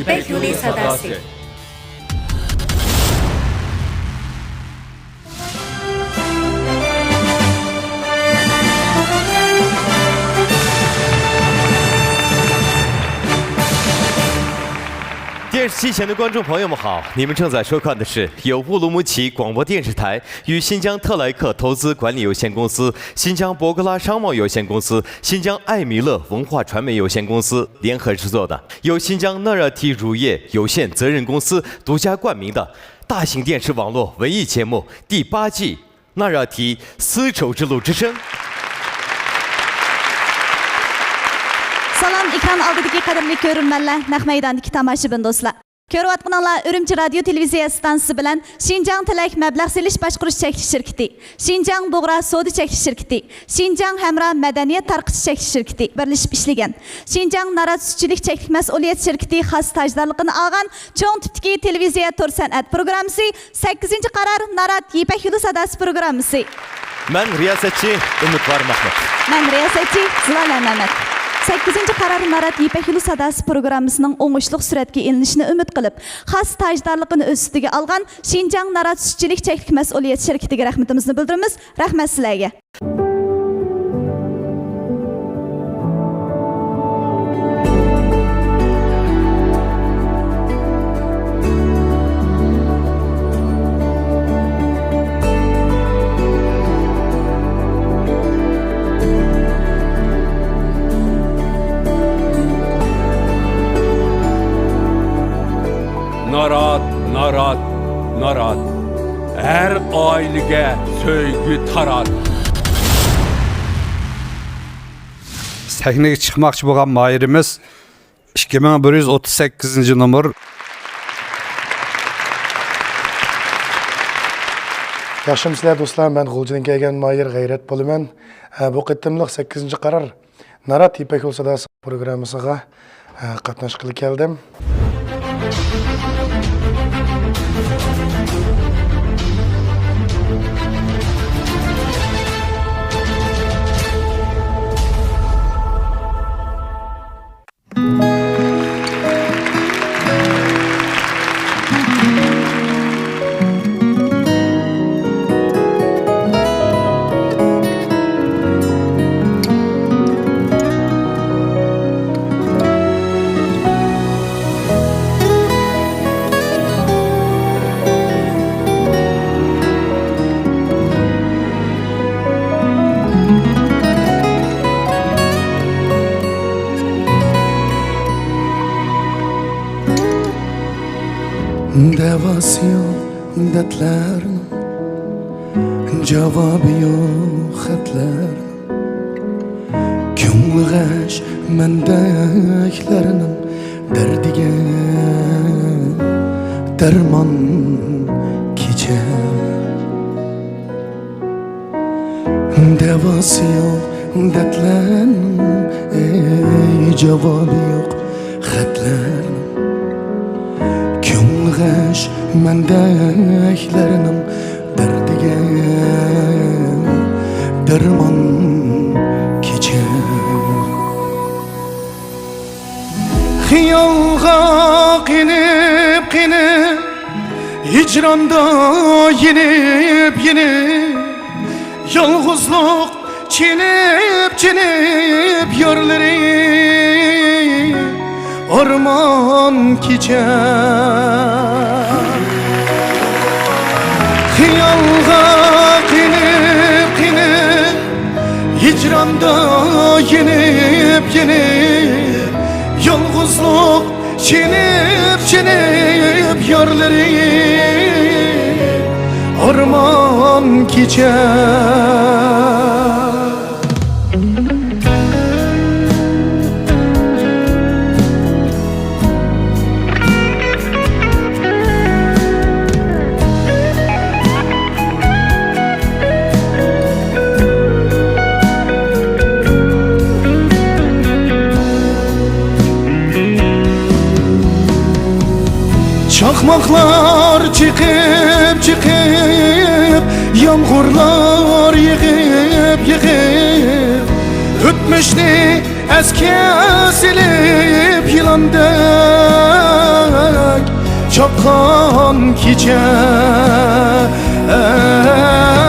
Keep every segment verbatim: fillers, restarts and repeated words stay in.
يىپەك يولى ساداسى. 电视机前的观众朋友们好，你们正在收看的是由乌鲁木齐广播电视台与新疆特莱克投资管理有限公司、新疆博格拉商贸有限公司、新疆艾米乐文化传媒有限公司联合制作的，由新疆纳热提乳业有限责任公司独家冠名的大型电视网络文艺节目第八季《纳热提丝绸之路之声》。 سالام، ئېكران ئالدىدىكى قەدىرلىك كۆرۈرمەنلەر، نەق مەيداندىكى تاماشىبىن دوستلار. كۆرۈۋاتقىنىڭلار ئۈرۈمچى رادىيو تېلېۋىزىيە ئىستانسىسى بىلەن شىنجاڭ تىلەك مەبلەغ سېلىش باشقۇرۇش چەكلىك شىركىتى، شىنجاڭ بۇغرا سودا چەكلىك شىركىتى، شىنجاڭ ھەمراھ مەدەنىيەت تارقىتىش چەكلىك شىركىتى بىرلىشىپ ئىشلىگەن. شىنجاڭ نارات سۈتچىلىك چەكلىك مەسئۇلىيەت شىركىتى خاس تاجدارلىقىنى ئالغان چوڭ تىپتىكى تېلېۋىزىيە تور سەنئەت پروگراممىسى سەككىزىنچى قارار نارات يىپەك يولى ساداسى پروگراممىسى. مەن رىياسەتچى ئۈمىدۋار مەھمۇت. مەن رىياسەتچى زۇلالە مەمەت. سەككىزىنچى قارار نارات يىپەك يولى ساداسى پروگراممىسىنىڭ ئوڭۇشلۇق سۈرەتكە ئېلىنىشىنى ئۈمىد قىلىپ، خاس تاجدارلىقىنى ئۆز ئۈستىگە ئالغان شىنجاڭ نارات سۈتچىلىك چەكلىك مەسئۇلىيەت شىركىتىگە رەھمىتىمىزنى بىلدۈرىمىز. رەھمەت سىلەرگە. نارات، نارات، نارات. ھەر ئائىلىگە سۆيگۈ تارات. سەھنىگە چىقماقچى بولغان ماھىرىمىز ئىككى مىڭ بىر يۈز ئوتتۇز سەككىزىنچى نومۇر. ياخشىمۇسىلەر دوستلار، مەن غۇلجىدىن كەلگەن ماھىر غەيرەت بولىمەن. ئە، بۇ قېتىملىق سەككىزىنچى قارار نارات يىپەك يول ساداسى پروگراممىسىغا، ئە، قاتناشقىلى كەلدىم. دەۋاسى يوق دەردلەرنىڭ، جاۋابى يوق خەتلەرنىڭ، كۆڭلى غەش مەندەكلەرنىڭ دەردىگە دەرمان كېچە. دەۋاسى يوق دەردلەرنىڭ، ئەي، جاۋابى يوق خەتلەرنىڭ، كۆڭلى غەش مەندەكلەرنىڭ دەردىگە دەرمان كېچە. خىيالغا قېنىپ، قېنىپ، ھىجراندا يېنىپ، يېنىپ، يالغۇزلۇق چېلىپ، چېلىپ يارلىرى ئارمان كېچە. خىيالغا قېنىپ، قېنىپ، ھىجراندا يېنىپ، يېنىپ، يالغۇزلۇق چېلىپ، چېلىپ يارلىرى ئارمان كېچە. چاقماقلار چېقىپ، چېقىپ، يامغۇرلار يېغىپ، يېغىپ، ئۆتمۈشنى ئەسكە سېلىپ يىلاندەك چاققان كېچە، ئەي،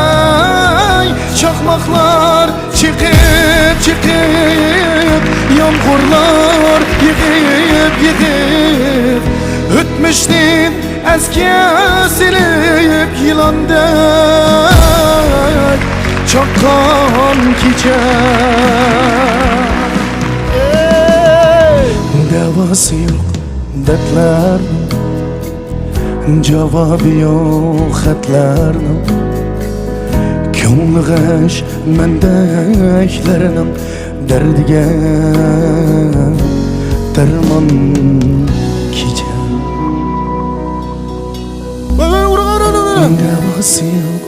چاقماقلار چېقىپ، چېقىپ، يامغۇرلار يېغىپ، يېغىپ، ئۆتمۈشنى ئەسكە سېلىپ يىلاندەك چاققان كېچە. دەۋاسى يوق دەردلەرنىڭ، جاۋابى يوق خەتلەرنىڭ، كۆڭلى غەش مەندەكلەرنىڭ دەردىگە دەرمان كېچە. ۋاي، ۋاي، ئۇرۇڭ، ئۇرۇڭ، ئۇرۇڭ، ئۇرۇڭ. دەۋاسى يوق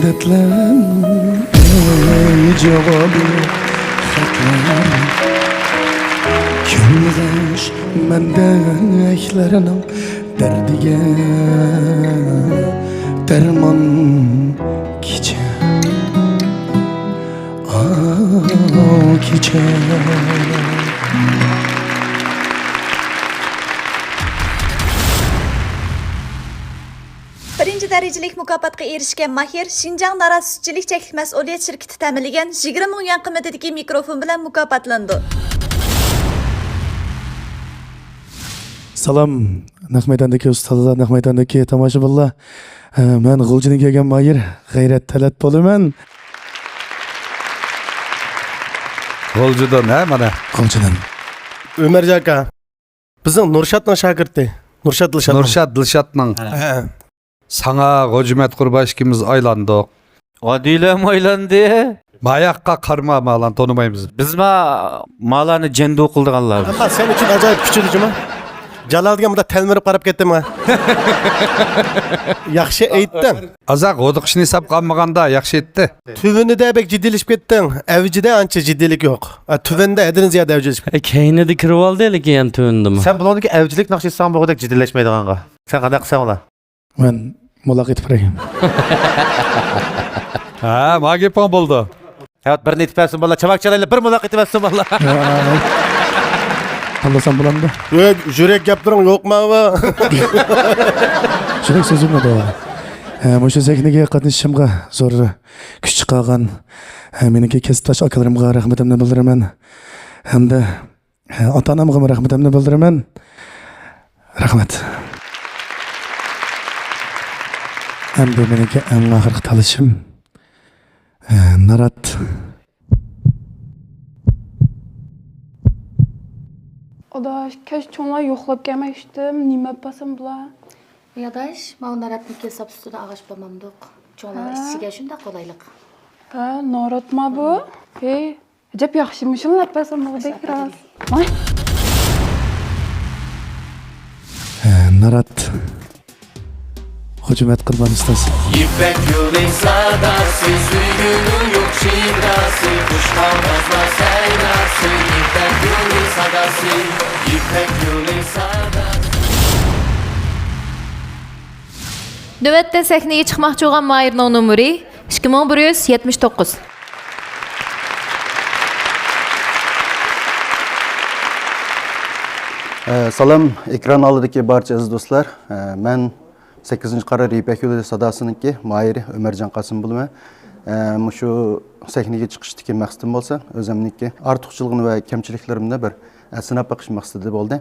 دەردلەرنىڭ، ئەي، جاۋابى يوق خەتلەرنىڭ، كۆڭلى غەش مەندەكلەرنىڭ دەردىگە دەرمان كېچە. ئاھ، كېچە. بىرىنچى دەرىجىلىك مۇكاپاتقا ئېرىشكەن ماھىر شىنجاڭ نارات سۈتچىلىك چەكلىك مەسئۇلىيەت شىركىتى تەمىنلىگەن يىگىرمە مىڭ يۈەن قىممىتىدىكى مىكروفون بىلەن مۇكاپاتلىنىدۇ. سالام، نەق مەيداندىكى ئۇستازلار، نەق مەيداندىكى تاماشىبىنلار. ھە، مەن غۇلجىدىن كەلگەن ماھىر غەيرەت تەلەت بولىمەن. غۇلجىدىن، ھە، مانا. غۇلجىدىن. ئۆمەرجان ئاكا، بىزنىڭ نۇرشاتنىڭ شاگىرتى. نۇرشات دىلشاتنىڭ. نۇرشات دىلشاتنىڭ. ھە. ساڭا غوجىمەت قۇربان ئىككىمىز ئايلاندۇق. ئادىلەم ئايلاندى. ماياققا قارىما، مالان تونۇمايمىز. بىزما مالانى جەندۇ قىلىدىغانلار. ئەمما سەن ئۈچۈن ئاجايىپ كۈچىدى جۇما. جالال دېگەن بۇنداق تەلمۈرۈپ قاراپ كەتتى ماڭا. ياخشى ئېيتتىڭ. ئازاق ھودۇقۇشنى ھېسابقا ئالمىغاندا ياخشى ئېيتتى. تۈۋىنىدە بەك جىددىيلىشىپ كەتتىڭ. ئەۋجىدە ئانچە جىددىيلىك يوق. ئە، تۈۋىنىدە ھەددىدىن زىيادە ئەۋجىلىشىپ كەتتىڭ. ئە، كەينىدە كىرىۋالدى، لېكىن يەنە تۈۋىنىدىمۇ. سەن بۇنىڭدىكى ئەۋجىلىك ناخشا ئېيتساڭ بولغۇدەك جىددىيلەشمەيدىغانغا. سەن قانداق قىلساڭ ئۇلا؟ مەن مۇلاق ئېتىپ بېرەي. ھە، ما گېپىڭ بولدى. ھە، بىرنى ئېتىپ بەرسۇن باللا، چاۋاك چالايلى، بىر مۇلاق ئېتىپ بەرسۇن باللا. ھە، تاللىسام بولامدۇ؟ يۈرەك، يۈرەك گەپلىرىڭ يوقما ۋا؟ يۈرەك سۆزۈممۇ بار. ھە، مۇشۇ سەھنىگە قاتنىشىشىمغا زور كۈچ چىقارغان، ھە، مېنىڭكى كەسىپداش ئاكىلىرىمغا رەھمىتىمنى بىلدۈرىمەن. ھەمدە ئاتا-ئانامغىمۇ رەھمىتىمنى بىلدۈرىمەن. رەھمەت. ئەمدى مېنىڭكى ئەڭ ئاخىرقى تاللىشىم، ئە، نارات. ئاداش، كەچ چوڭلار يوقلاپ كەلمەي ئىچتىم. نېمە ئەپ بارسام بولا؟ ياداش، ماۋۇ ناراتنىڭكى ساپ سۈتىدىن ئاغاچ بامامدۇق. چوڭلار ھە. ئىچىشىگە شۇنداق قولايلىق. ھە، ناراتما بۇ؟ ھەي، ئەجەب ياخشىمۇ شۇنى ئەپ بەرسەم بولدى راست. ۋاي. ھە، نارات. خوش ئامەت قىلغان ئۇستاز. يىپەك يولى ساداسى، سۆيگۈنىڭ يوق شىداسى، خۇش ئاۋازلار سەيناسى، يىپەك يولى ساداسى، يىپەك يولى ساداسى. نۆۋەتتە سەھنىگە چىقماقچى بولغان ماھىرنىڭ نومۇرى ئىككى مىڭ بىر يۈز يەتمىش توققۇز. ئە، سالام، ئېكران ئالدىدىكى بارچە ئەزىز دوستلار. ئە، مەن سەككىزىنچى قارار يىپەك يولى ساداسىنىڭكى ماھىرى ئۆمەرجان قاسىم بولىمەن. ئە، مۇشۇ سەھنىگە چىقىشتىكى مەقسىتىم بولسا، ئۆزۈمنىڭكى ئارتۇقچىلىقىنى ۋە كەمچىلىكلىرىمنى بىر سىناپ بېقىش مەقسىتىدە بولدى.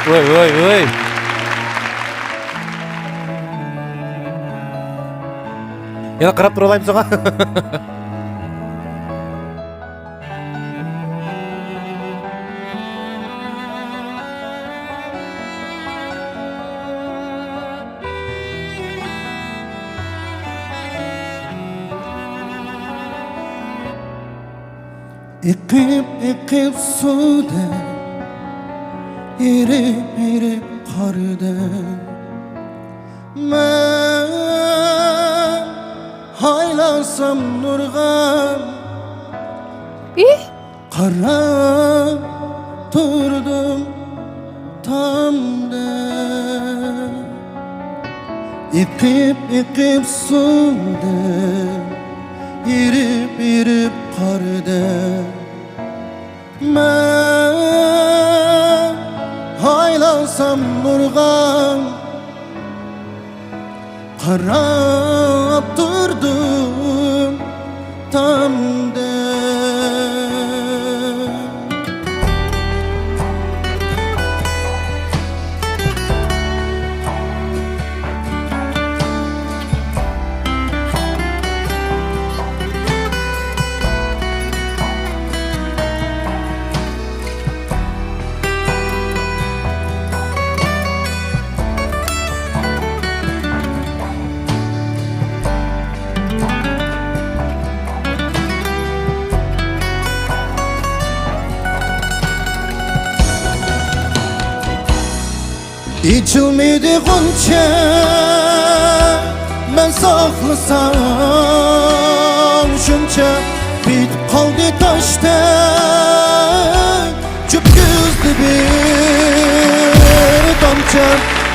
ۋاي، ۋاي، ۋاي. يەنە قاراپ تۇرالايمىز ساڭا. ئېقىپ، ئېقىپ سۇدەك، ئېرىپ، ئېرىپ قاردەك. مەن ھايلاسام نۇرغا، ئىھ! قاراپ تۇردۇم تامدەك، ئېقىپ، ئېقىپ سۇدەك، ئېرىپ، ئېرىپ قاردەك. مەن ئايلانسام نۇرغا، قاراپ تۇردۇم تامدەك. ئېچىلمىدى غۇنچە، مەن ساقلىسام شۇنچە، پېتىپ قالدى تاشتەك، چۆپ كۆزدە بىر تامچە،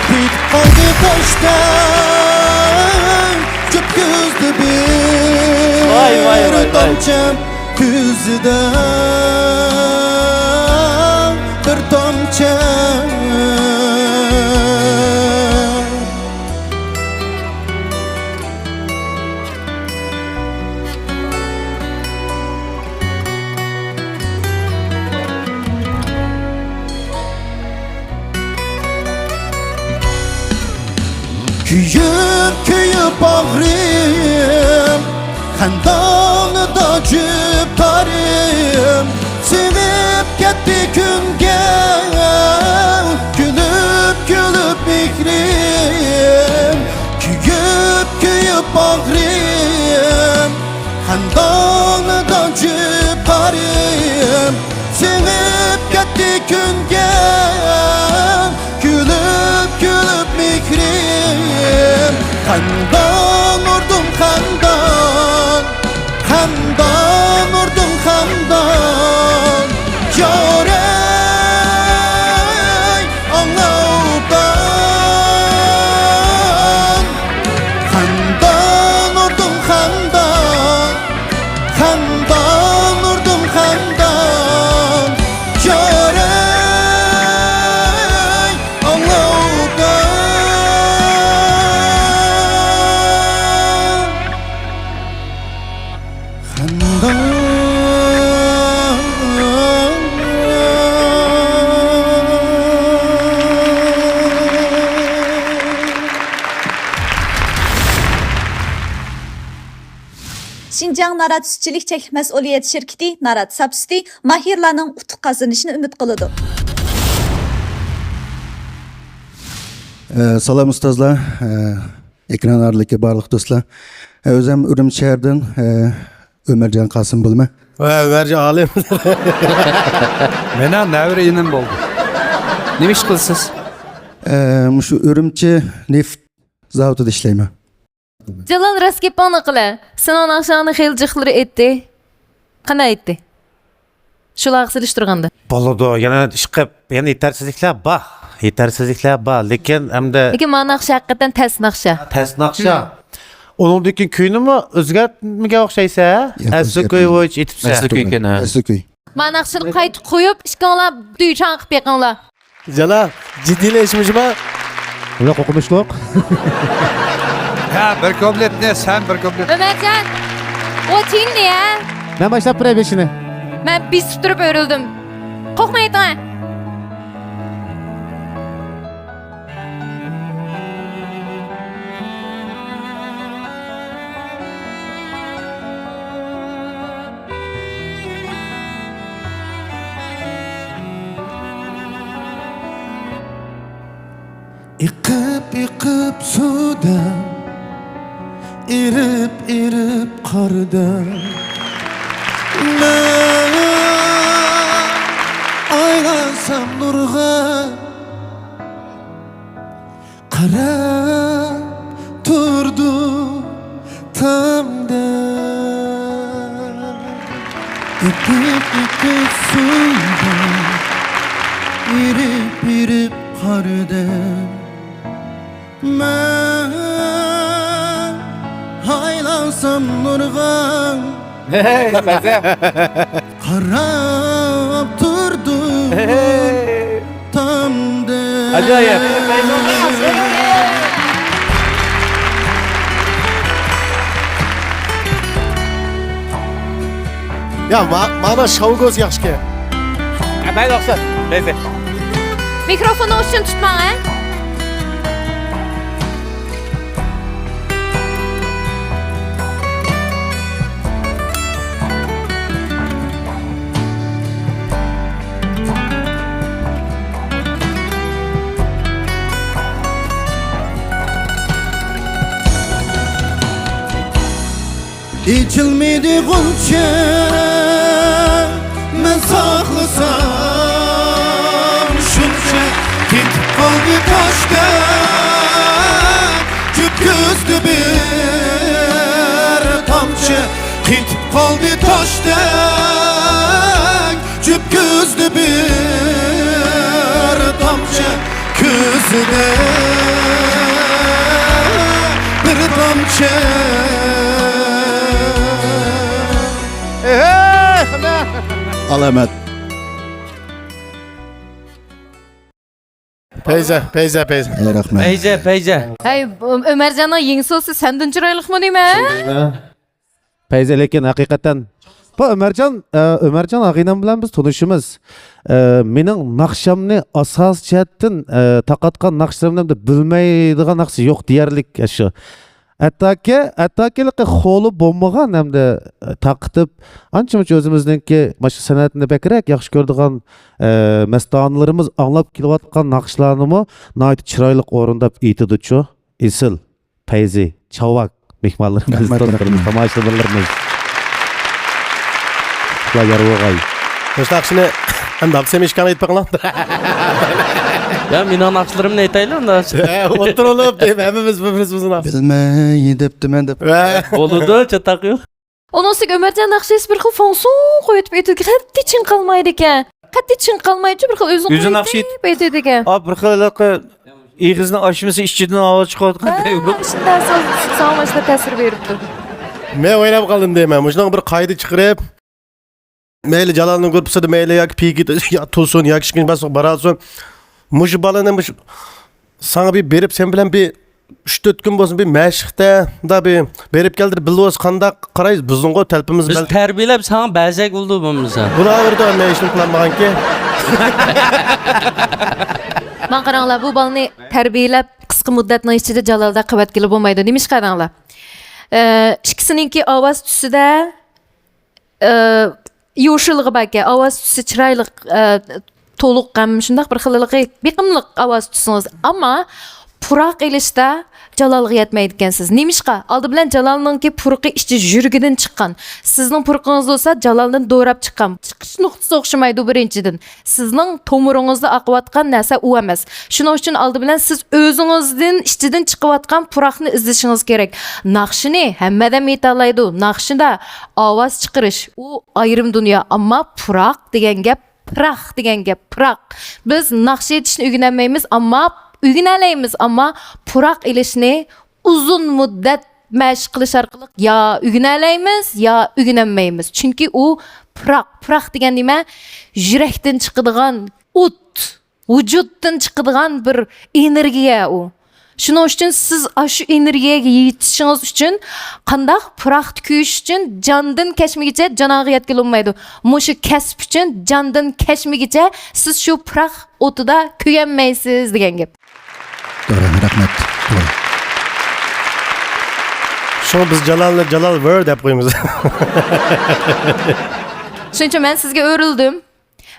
پېتىپ قالدى تاشتەك، چۆپ كۆزدە ۋاي، ۋاي، ۋاي، بىر ۋاي. تامچە. كۆزىدە بىر تامچە. كۆيۈپ، كۆيۈپ باغرىم، خەندانىدا جۈپ تارىم، سىڭىپ كەتتى كۈنگە، كۈلۈپ، كۈلۈپ مېھرىم. كۆيۈپ، كۆيۈپ باغرىم، خەندانىدا جۈپ تارىم، سىڭىپ كەتتى كۈنگە، كۈلۈپ، كۈلۈپ مېھرىم. خەندان ئۇردۇم خەندان، خەندان ئۇردۇم خەندان، يارەي ئاڭلاۋاتام. خەندان ئۇردۇم خەندان، خەندان ئۇردۇم خەندان، يارەي ئاڭلاۋاتام. خەندان. شىنجاڭ نارات سۈتچىلىك چەكلىك مەسئۇلىيەت شىركىتى نارات ساپ سۈتى ماھىرلارنىڭ ئۇتۇق قازىنىشىنى ئۈمىد قىلىدۇ. ئە، سالام ئۇستازلار، ئە، ئېكران ئارىلىقى بارلىق دوستلار. ئە، ئۆزۈم ئۈرۈمچى شەھىرىدىن، ئە، ئۆمەرجان قاسىم بولىمەن. ۋە ئۆمەرجان ئالىم. مېنىڭ نەۋرە ئىنىم بولدى. نېمە ئىش قىلىسىز؟ ئە، مۇشۇ ئۈرۈمچى نېفىت زاۋۇتىدا ئىشلەيمەن. جالال، راست گېپىڭنى قىلە. سېنىڭ ناخشاڭنى خېلى جىقلىرى ئېيتتى. قانداق ئېيتتى؟ شۇلارغا سېلىشتۇرغاندا. بولىدۇ، يەنە ئىشقىپ، يەنە يېتەرسىزلىكلەر بار. يېتەرسىزلىكلەر بار، لېكىن ئەمدى لېكىن ما ناخشا ھەقىقەتەن تەس ناخشا. تەس ناخشا. ئۇنىڭدىن كېيىن كۈينىمۇ ئۆزگەرتمىگەن ئوخشايسەن، ھە؟ ياق، ئەسلى كۈي ئۆزگەرتمىدىم. بويىچە ئېيتىپسەن. ئەسلى كۈي ئىكەن، ھە. ئەسلى كۈي. ما ناخشىنى قايتا قويۇپ، ئىككىڭلار دۈيچاڭ قىلىپ بېقىڭلار. جالا، جىددىيلىشىمىزمۇ؟ بۇلار قوقۇمۇشلۇق. ھە، بىر كوپلېتنى، سەن بىر كوپلېت. ئۆمەرجان، ئۇ تىڭنى يە. مەن باشلاپ بېرەي بېشىنى. مەن بېسىپ تۇرۇپ ئۆرۈلدۈم. قورقمايتىڭ. ئېقىپ، ئېقىپ سۇدەك، ئېرىپ، ئېرىپ قاردەك. مەن ئايلانسام نۇرغا، قاراپ تۇردۇم تامدەك. ئېقىپ ئېقىپ سۇدەك، ئېرىپ ئېرىپ قاردەك، مەن ھايلانسام نۇرغا، ھەي، بەزەم. قاراپ تۇردۇم، ھەي، تامدەك. ئاجايىپ. يا، ما-، مانا شاۋگوز ياخشىكەن. مەيلى، ئوخشاش. مەيلى. مىكروفوننى ئۇشتۇمتۇتماڭ، ھە؟ ئېچىلمىدى غۇنچە، مەن ساقلىسام شۇنچە. كېتىپ قالدى تاشتەك، جۈپ كۆزدە بىر تامچە. كېتىپ قالدى تاشتەك، جۈپ كۆزدە بىر تامچە، كۆزدە بىر تامچە. ئەلەمەت. پەيزە، پەيزە، پەيزە. ئەي، رەھمەت. پەيزە، پەيزە. ھەي، ئۆمەرجاننىڭ يېڭىسى سەندىن چىرايلىقمۇ نېمە؟ پەيزە، لېكىن ھەقىقەتەن، بۇ ئۆمەرجان، ئە، ئۆمەرجان ئاغىنەم بىلەن بىز تونۇشىمىز. ئە، مېنىڭ ناخشامنى ئاساسىي جەھەتتىن، ئە، تارقاتقان ناخشىلىرىمنى بىلمەيدىغان ناخشا يوق دېيەرلىك، ئە، شۇ. ھەتتاكى، ھەتتاكى خولى بولمىغان ھەمدە، ئە، تارقىتىپ، ئانچە-مۇنچە ئۆزىمىزنىڭكى مانا شۇ سەنئەتنى بەكرەك ياخشى كۆرىدىغان، ئە، مەستانىلىرىمىز ئاڭلاپ كېلىۋاتقان ناخشىلارنىمۇ ناھايىتى چىرايلىق ئورۇنداپ ئېيتىدۇچۇ. ئېسىل. پەيزى، چاۋاك مېھمانلىرىمىز، رەھمەت، دوستلىرىمىز، رەھمەت. تاماشىبىنلىرىمىز. قۇتلار يار بولغاي. مۇشۇ ناخشىنى ئەمدى ئابدۇسەمەت ئىشكاڭغا ئېيتىپ بېقىڭلار. يا، مېنىڭ ناخشىلىرىمنى ئېيتايلى ئۇندا. ھە، ئولتۇرۇپ دەپ ھەممىمىز بىر-بىرىمىزنىڭ ناخشىسى. بىلمەي دەپتىمەن دەپ. ھە. بولىدۇ، چاتاق يوق. ئۇنىڭ ئۈستىگە ئۆمەرجان ناخشىسى بىر خىل فوڭسۇڭ قويۇۋېتىپ ئېيتىدىكەن، قەتئىي چىڭقالمايدىكەن. قەتئىي چىڭقالمايچۇ، بىر خىل ئۆزىنىڭ ئۆزى ناخشا ئېيتىپ ئېيتىدىكەن. ئا، بىر خىل ھېلىقى ئېغىزنىڭ ئاچمىسى ئىچىدىن ئاۋاز چىقىۋاتقاندەك. ھە، شۇنداق، ساڭا ماشۇنداق تەسىر بېرىپتۇ. مەن ئويلاپ قالدىم دەيمەن، مۇشۇنىڭغا بىر قائىدە چىقىرىپ، مەيلى جالالنىڭ گۇرۇپپىسىدا، مەيلى ياكى پىگىت يا تۇرسۇن ياكى ئىككىنچى باسقۇچ بارالسۇن، مۇشۇ بالىنى مۇشۇ ساڭا بىر بېرىپ، سەن بىلەن بىر ئۈچ تۆت كۈن بولسۇن، بىر مەشىقتە، مۇنداق بىر بېرىپ كەلدۈرۈپ بىللە بولسا قانداق قارايسىز؟ بىزنىڭغۇ تەلىپىمىز بىز بەل- تەربىيەلەپ ساڭا بەرسەك بولىدۇ بولمىسا. بۇلار بىر دائىم مەن ھېچنېمە قىلالمىغانكى. ماڭا قاراڭلار، بۇ بالىنى تەربىيەلەپ قىسقا مۇددەتنىڭ ئىچىدە جالالدەك قىلىۋەتكىلى بولمايدۇ. نېمىشقا دەڭلار؟ ئە، ئىككىسىنىڭكى ئاۋاز تۈسىدە ئى، يوشۇنلۇقى باركەن، ئاۋاز تۈسى چىرايلىق، ئى، تولۇق ھەم شۇنداق بىر خىللىقى بېقىملىق ئاۋاز تۈسىڭىز. ئەمما پۇراق ئېلىشتا جالالغا يەتمەيدىكەنسىز. نېمىشقا؟ ئالدى بىلەن جالالنىڭكى پۇرىقى ئىچى يۈرىكىدىن چىققان. سىزنىڭ پۇرىقىڭىز بولسا جالالدىن دوراپ چىققان. چىقىش نۇقتىسى ئوخشىمايدۇ بىرىنچىدىن. سىزنىڭ تومۇرىڭىزدا ئاقىۋاتقان نەرسە ئۇ ئەمەس. شۇنىڭ ئۈچۈن ئالدى بىلەن سىز ئۆزىڭىزدىن ئىچىدىن چىقىۋاتقان پۇراقنى ئىزدىشىڭىز كېرەك. ناخشىنى ھەممە ئادەم ئېيتالايدۇ. ناخشىدا ئاۋاز چىقىرىش، ئۇ ئايرىم دۇنيا. ئەمما پۇراق دېگەن گەپ، پىراق دېگەن گەپ، پىراق. بىز ناخشا ئېيتىشنى ئۆگىنەلمەيمىز، ئەمما ئۆگىنەلەيمىز، ئەمما پۇراق ئېلىشنى ئۇزۇن مۇددەت مەشىق قىلىش ئارقىلىق يا ئۆگىنەلەيمىز، يا ئۆگىنەلمەيمىز. چۈنكى ئۇ پىراق. پىراق دېگەن نېمە؟ يۈرەكتىن چىقىدىغان ئوت، ۋۇجۇدتىن چىقىدىغان بىر ئېنېرگىيە ئۇ. شۇنىڭ ئۈچۈن سىز ئاشۇ ئېنېرگىيەگە يېتىشىڭىز ئۈچۈن قانداق؟ پىراقتا كۆيۈش ئۈچۈن جاندىن كەچمىگىچە جانانغا يەتكىلى بولمايدۇ. مۇشۇ كەسىپ ئۈچۈن جاندىن كەچمىگىچە سىز شۇ پىراق ئوتىدا كۆيەلمەيسىز دېگەن گەپ. توغرا، رەھمەت. توغرا. شۇڭا بىز جالالنى جالال ۋىر دەپ قويىمىز. شۇنىڭ ئۈچۈن مەن سىزگە ئۆرۈلدۈم.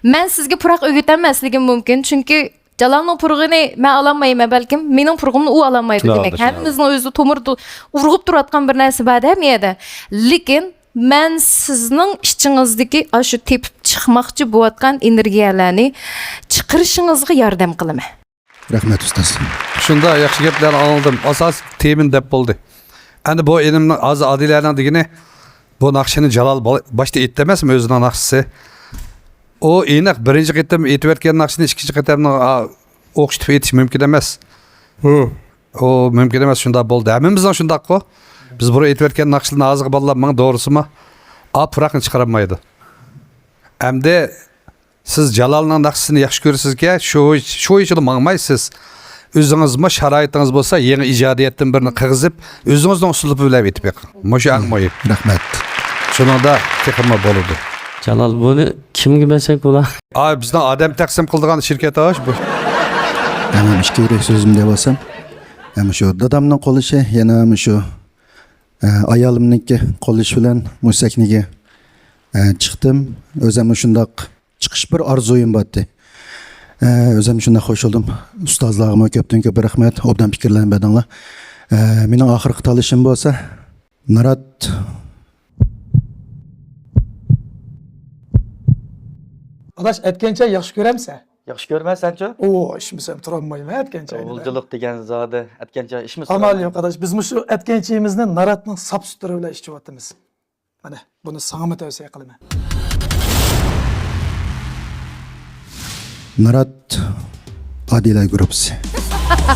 مەن سىزگە پۇراق ئۆگىتەلمەسلىكىم مۇمكىن، چۈنكى جالالنىڭ پۇرىقىنى مەن ئالالمايمەن بەلكىم، مېنىڭ پۇرىقىمنى ئۇ ئالالمايدۇ دېمەك. شۇنداق، شۇنداق. ھەممىمىزنىڭ ئۆزى تومۇردا ئۇرغۇپ تۇرۇۋاتقان بىر نەرسە بار-دە، مۇ يەردە. لېكىن مەن سىزنىڭ ئىچىڭىزدىكى ئاشۇ تېپىپ چىقماقچى بولۇۋاتقان ئېنېرگىيەلەرنى چىقىرىشىڭىزغا ياردەم قىلىمەن. رەھمەت، ئۇستاز. شۇنداق ياخشى گەپلەرنى ئاڭلىدىم. ئاساسىي تېمىنى دەپ بولدى. ئەنە بۇ ئىنىمنىڭ، ھازىر ئادىلەنىڭ دېگىنى، بۇ ناخشىنى جالال با-، باشتا ئېيتتى ئەمەسمۇ ئۆزىنىڭ ناخشىسى؟ ئۇ ئېنىق بىرىنچى قېتىم ئېيتىۋەتكەن ناخشىنى ئىككىنچى قېتىمنىڭ، ئا، ئوخشىتىپ ئېيتىش مۇمكىن ئەمەس. ئۇ مۇمكىن ئەمەس، شۇنداق بولدى. ھەممىمىزنىڭ شۇنداققۇ. بىز بۇرۇن ئېيتىۋەتكەن ناخشىلارنى ھازىرقى بالىلار مىڭ دورىسىمۇ، ئا، پۇراقنى چىقىرالمايدۇ. ئەمدى سىز جالالنىڭ ناخشىسىنى ياخشى كۆرىسىزكەن، شۇ، شۇ ئىچىدە ماڭمايسىز. ئۆزىڭىزمۇ شارائىتىڭىز بولسا، يېڭى ئىجادىيەتتىن بىرنى قىغىزىپ، ئۆزىڭىزنىڭ ئۇسلۇبى بىلەن ئېيتىپ بېقىڭ. مۇشۇ ئەڭ مۇھىم. رەھمەت. شۇنىڭدا تېخىمۇ بولىدۇ. جالال، بۇنى كىمگە بەرسەك بولا؟ ئاي، بىزنىڭ ئادەم تەقسىم قىلىدىغان شىركەت ئاش بۇ. مەن ھەم ئىككى يۈرەك سۆزۈمنى دەۋالسام، ھەم شۇ دادامنىڭ قوللىشى، يەنە ھەم شۇ، ئە، ئايالىمنىڭكى قوللىشى بىلەن مۇشۇ سەھنىگە، ئە، چىقتىم. ئۆزۈم شۇنداق چىقىش بىر ئارزۇيۇم بارتى. ئە، ئۆزۈم شۇنداق خوش بولدۇم. ئۇستازلارغىمۇ كۆپتىن كۆپ رەھمەت، ئوبدان پىكىرلەرنى بەردىڭلار. ئە، مېنىڭ ئاخىرقى تاللىشىم بولسا نارات. ئاداش، ئەتكەنچە ياخشى كۆرەمسەن؟ ياخشى كۆرىمەن، سەنچۇ؟ ئو، ئىچمىسەم تۇرالمايمەن ئەتكەنچە. ئۇلجىلىق دېگەن زادى ئەتكەنچە ئىچمىسە ئامال يوق ئاداش، بىز مۇشۇ ئەتكەنچىيىمىزنى ناراتنىڭ ساپ سۈتلىرى بىلەن ئىچىۋاتىمىز. مانا، بۇنى ساڭىمۇ تەۋسىيە قىلىمەن. نارات ئادىلە گۇرۇپپىسى.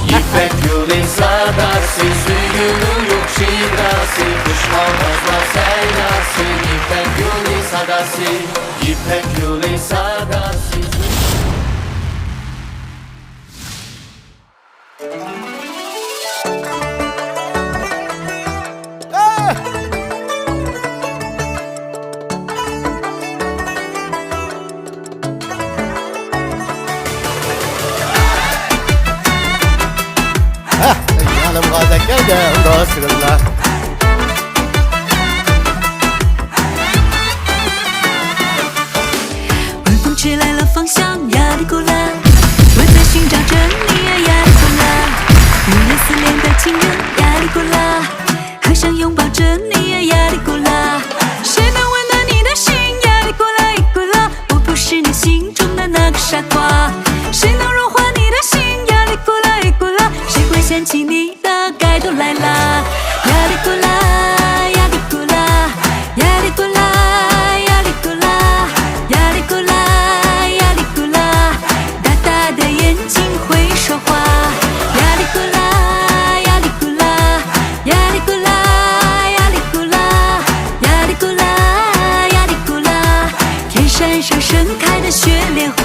يىپەك يولى ساداسى، سۆيگۈنىڭ يوق شىداسى، خۇشال ئازلار سەيلاسى، يىپەك يولى ساداسى، يىپەك يولى ساداسى. ھە، يالىم غازەكەيدە، ئۇندا سىرىللا. 晚风吹来了芳香，呀哩咕啦，我在寻找着你呀，呀哩咕啦。五月思念的情人，呀哩咕啦，好想拥抱着你呀，呀哩咕啦。谁能温暖你的心，呀哩咕啦，哩咕啦，我不是你心中的那个傻瓜。谁能融化你的心，呀哩咕啦，哩咕啦，谁会嫌弃你 的盖头来啦，呀哩咕啦，呀哩咕啦，呀哩咕啦，呀哩咕啦，呀哩咕啦，呀哩咕啦，大大的眼睛会说话，呀哩咕啦，呀哩咕啦，呀哩咕啦，呀哩咕啦，呀哩咕啦，呀哩咕啦，天山上盛开的雪莲花。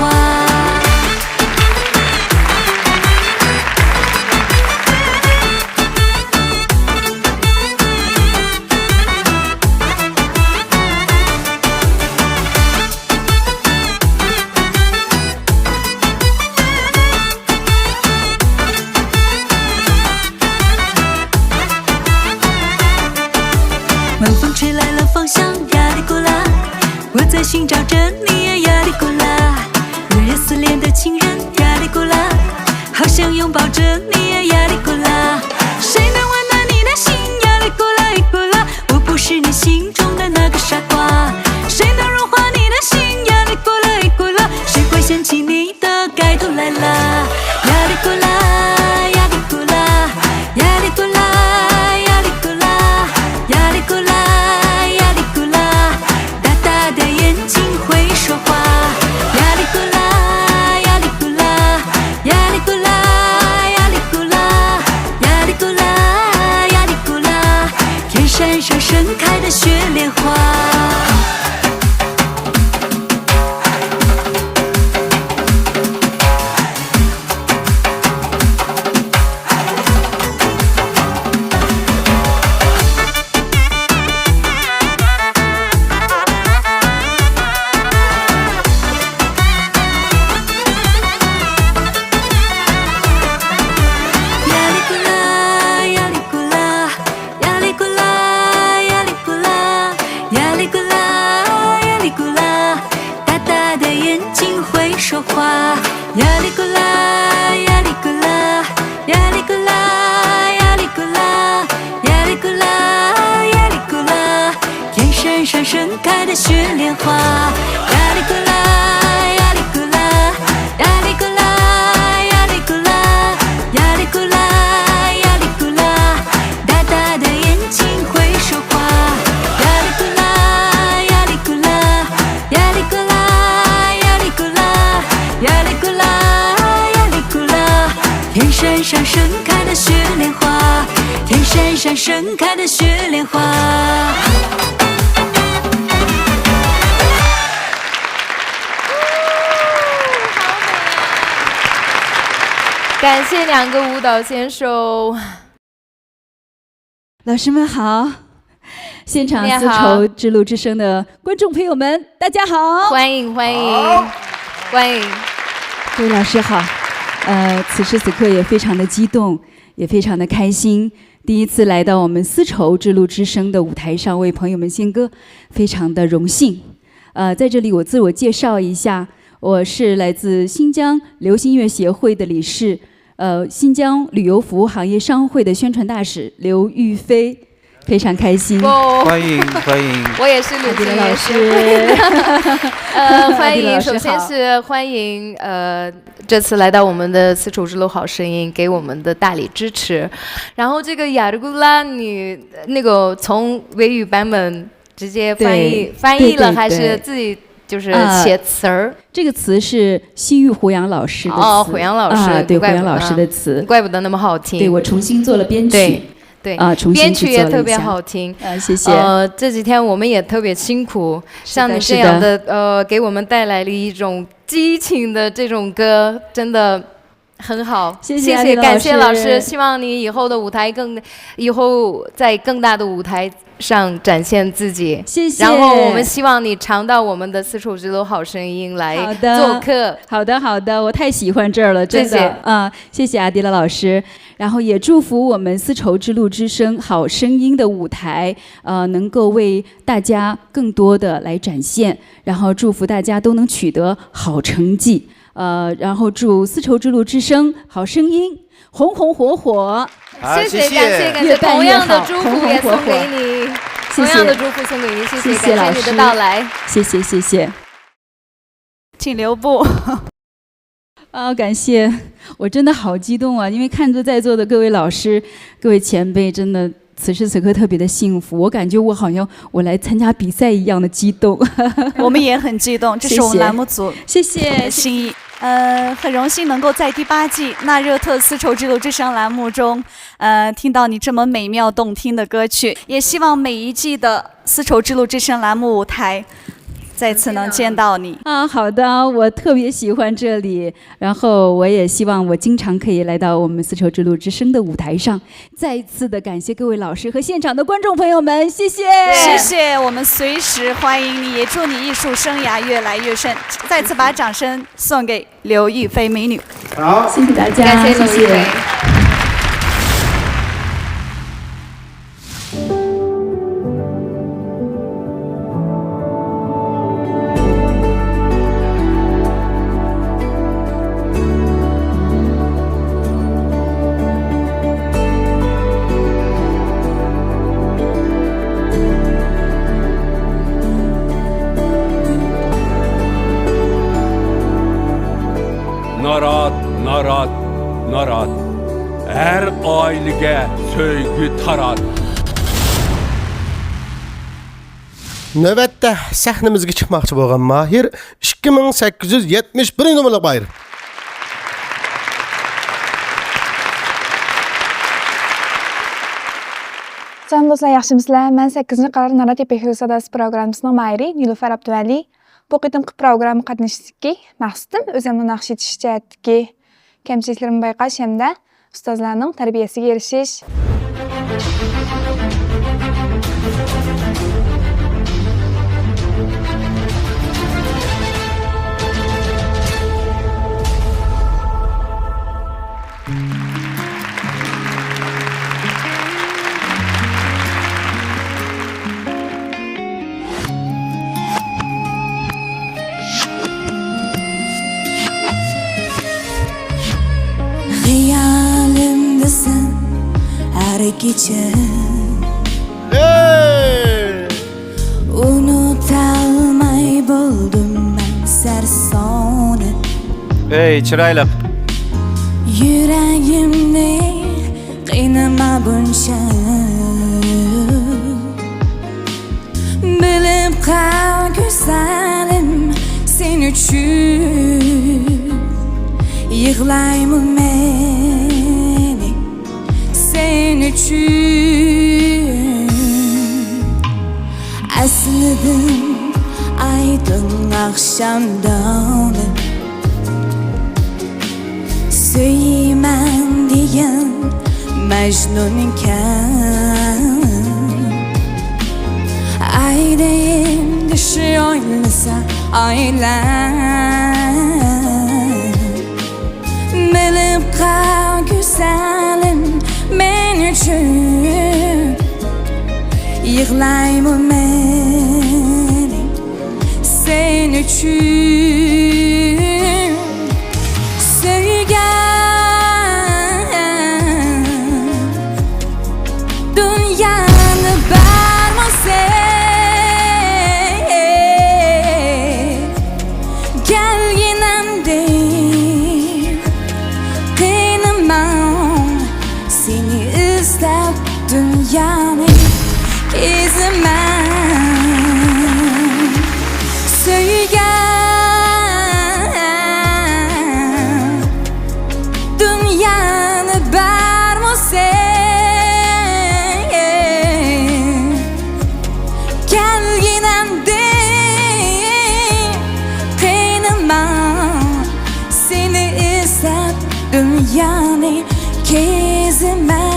晚风吹来了芳香，呀哩咕啦，我在寻找着你呀，呀哩咕啦。五月思念的情人，呀哩咕啦，好想拥抱着你呀，呀哩咕啦。谁能温暖你的心，呀哩咕啦，哩咕啦，我不是你心中的那个傻瓜。谁能融化你的心，呀哩咕啦，哩咕啦，谁会嫌弃你 的盖头来啦，呀哩咕啦，呀哩咕啦，呀哩咕啦，呀哩咕啦，呀哩咕啦，呀哩咕啦，大大的眼睛会说话，呀哩咕啦，呀哩咕啦，呀哩咕啦，呀哩咕啦，呀哩咕啦，呀哩咕啦，天山上盛开的雪莲花。 呀哩咕啦，呀哩咕啦，呀哩咕啦，呀哩咕啦，呀哩咕啦，呀哩咕啦，大大的眼睛会说话。呀哩咕啦，呀哩咕啦，呀哩咕啦，呀哩咕啦，呀哩咕啦，呀哩咕啦，天山上盛开的雪莲花。呀哩咕啦，呀哩咕啦，呀哩咕啦，呀哩咕啦，呀哩咕啦，呀哩咕啦。 大大的眼睛会说话。呀哩咕啦，上盛开的雪莲花，天山上盛开的雪莲花。感谢两个舞蹈选手。老师们好，现场丝绸之路之声的观众朋友们，大家好，欢迎欢迎欢迎。各位老师好，呃，此时此刻也非常的激动，也非常的开心。第一次来到我们丝绸之路之声的舞台上，为朋友们献歌，非常的荣幸。呃，在这里我自我介绍一下，我是来自新疆流行音乐协会的理事，呃，新疆旅游服务行业商会的宣传大使刘玉飞，非常开心。哦，欢迎欢迎。我也是流行音乐协会的。呃，欢迎，首先是欢迎呃这次来到我们的丝绸之路好声音，给我们的大力支持。然后这个雅鲁古拉，你那个从维语版本直接翻译翻译了，还是自己就是写词儿？这个词是西域胡杨老师的词。哦，胡杨老师，对，胡杨老师的词。怪不得那么好听。对，我重新做了编曲。对啊，重新编曲也特别好听。啊，谢谢。呃，这几天我们也特别辛苦，像你这样的呃，给我们带来了一种激情的这种歌，真的。很好，谢谢感谢老师，希望你以后的舞台更，以后在更大的舞台上展现自己。谢谢。然后我们希望你常到我们的丝绸之路好声音来做客。好的，好的，我太喜欢这儿了，真的啊，谢谢阿迪拉老师。然后也祝福我们丝绸之路之声好声音的舞台，呃，能够为大家更多的来展现，然后祝福大家都能取得好成绩。 呃，然后祝丝绸之路之声好声音红红火火。谢谢，感谢，感谢，同样的祝福也送给你，同样的祝福送给你，谢谢，感谢你的到来，谢谢，谢谢。请留步。啊，感谢，我真的好激动啊！因为看着在座的各位老师、各位前辈，真的。 此时此刻特别的幸福，我感觉我好像我来参加比赛一样的激动。我们也很激动，这是我们栏目组谢谢心意。呃，很荣幸能够在第八季纳热特丝绸之路之声栏目中，呃，听到你这么美妙动听的歌曲，也希望每一季的丝绸之路之声栏目舞台。 再次能见到你啊！好的，我特别喜欢这里，然后我也希望我经常可以来到我们丝绸之路之声的舞台上，再次的感谢各位老师和现场的观众朋友们，谢谢，谢谢，我们随时欢迎你，也祝你艺术生涯越来越顺。再次把掌声送给刘亦菲美女，好，谢谢大家，感谢刘亦菲。 نارات، نارات، نارات. ھەر ئائىلىگە سۆيگۈ تارات. نۆۋەتتە سەھنىمىزگە چىقماقچى بولغان ماھىر ئىككى مىڭ سەككىز يۈز يەتمىش بىرىنچى نومۇرلۇق ماھىر. سالام دوستلار، ياخشىمۇسىلەر؟ مەن سەككىزىنچى قارار نارات يىپەك يولى ساداسى پروگراممىسىنىڭ ماھىرى نىلۇفەر ئابدۇۋەلى. بۇ قېتىمقى پروگرامما قاتنىشىشتىكى مەقسىتىم ئۆزۈمنى ناخشا ئېيتىش جەھەتتىكى كەمچىلىكلىرىمنى بايقاش ھەمدە ئۇستازلارنىڭ تەربىيەسىگە ئېرىشىش. خىيالىمدىسەن ھەر كېچە، ئۇنتۇالماي بولدۇم مەن سەرسانىپ. ئەي چىرايلىق. يۈرەگىمنى قىينىما بۇنچە، بىلىپ قال گۈزەلىم، سېنى ئۈچۈن يىغلايمۇ مەن. ئۈچۈن ئەسلىدىم ئايدىڭ ئاخشام داڭى. سۆيىمەن دېگەن مەجنۇنكەن. ئايدىم دېشى ئوينىسا ئايلار. بىلىپ قال گۈزەلىم، مەن ئۈچۈن يىغلايمۇ مەن سەن ئۈچۈن سۆيگەن دۇنيانى بارمۇ سەن كەلگىنىمدە قىينىماڭ سېنى ئىزدەپ دۇنيانى كېزىمەن سۆيگەن دۇنيانى بارمۇ سەن كەلگىنىمدە قىينىماڭ سېنى ئىزدەپ دۇنيانى كېزىمەن.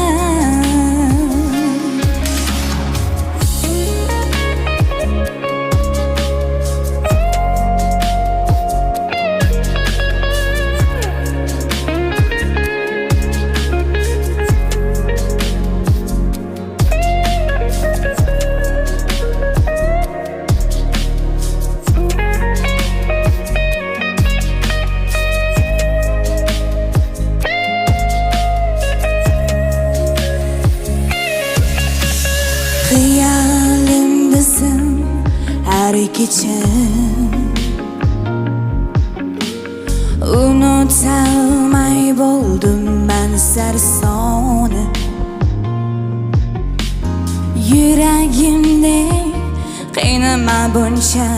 خىيالىمدىسەن ھەر كېچە، ئۇنتالماي بولدۇم مەن سەرساننى. يۈرىكىمنى قىينىما بۇنچە.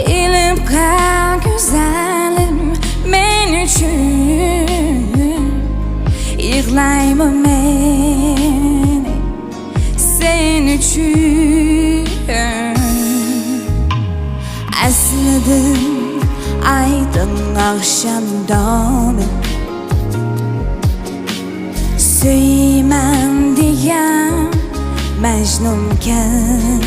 ئېلىپ قال گۈزەلىم مەن ئۈچۈن، يىغلايمۇ مەن سەن ئۈچۈن. ئەسلىدىم ئايدىڭ ئاخشام داڭى. سۆيىمەن دېگەن مەجنۇنكەن.